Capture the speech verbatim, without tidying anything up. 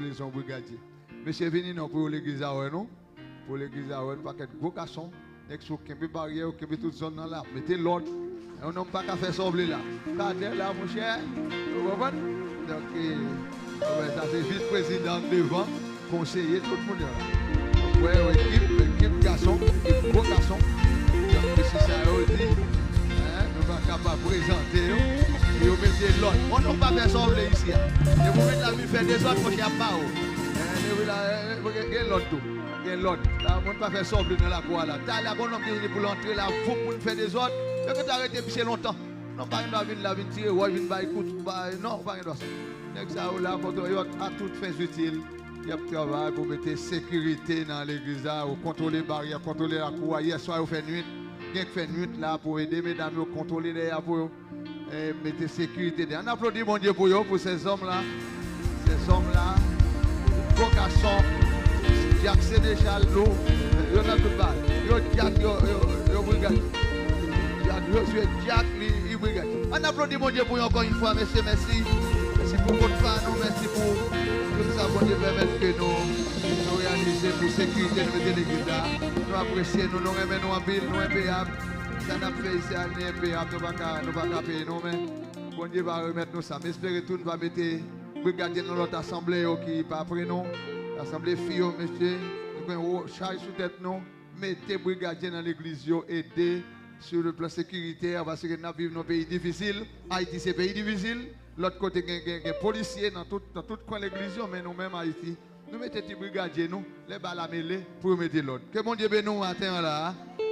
bezwen yon brigadye. Mesye, vini non pou yo legliz a wè nou. Pou legliz a wè nou, pakèt gwo gason. Nèg sou kenbe baryè, yo kenbe tout zòn nan la, mete lòd. Yon nonm pa ka fè sa w vle la. Kadè la, monchè, ou konprann? Donk, e, sa se vis prezidan devan, konseye, tout moun yo la. Donk, wè, yon ekip, ekip gason, ekip gwo gason. Donk, mesye sa yo di, en, nou pa kapab prezante yo, yo mete lòd. Yon nonm pa fè sa w vle isi a. Depi w met la vin fè dezòd, monchè, ap ba ou. En, depi la, en, gen lòd tou. Gen lòd. La, moun pa fè sa w vle nan lakou a la. Talè a, gon nonm ki vini pou l antre la, voup, pou l fè dezòd. Yo gentan rete misye lontan. Non, pa gen dwa vin la, vin tire wòch, vin bay kout, bay, non, pa gen dwa sa. Nèg sa yo la, kontre yo a tout fen itil. Y ap travay pou mete sekirite nan legliz la, ou kontwole baryè, kontwole lakou a. Yè swa yo fè nwit, gen k fè nwit la pou ede medam yo kontwole dèyè a pou yo. E mete sekirite dèyè. Ann aplodi Bondye pou yo, pou sèzòm la. Sèzòm la. Gwo gason. Dyak Senechal, nou. Yo nan tout bagay. Yo dyak, yo, yo, yo brigad. Dyak Jozye, dyak li, li brigad. Ann aplodi Bondye pou yo ankò yon fwa, mesye, mèsi. Mèsi pou kout pa nou, mèsi pou tout sa Bondye pèmèt ke nou, nou reyalize pou sekirite nou mete legliz la. Nou apresye nou, nou renmen nou anpil, nou enpeyab. Sa n ap fè isi a, nou enpeyab, nou pa ka, nou pa ka peye nou, men Bondye va remèt nou sa. M espere tou nou va mete brigadye nan lòt asanble yo ki pa pre nou. Asanble fi yo, mesye, nou gen wo chay sou tèt nou. Mete brigadye nan legliz yo, ede sou le plan sekiritè, paske n ap viv nan peyi difisil. Ayiti se peyi difisil. Lòt kote gen, gen, gen polisye nan tout, nan tout kwen legliz yo, men nou menm Ayiti, nou mete ti brigadye nou, lè bal la mele, pou yo mete lòd. Ke Bondye beni w maten an la a.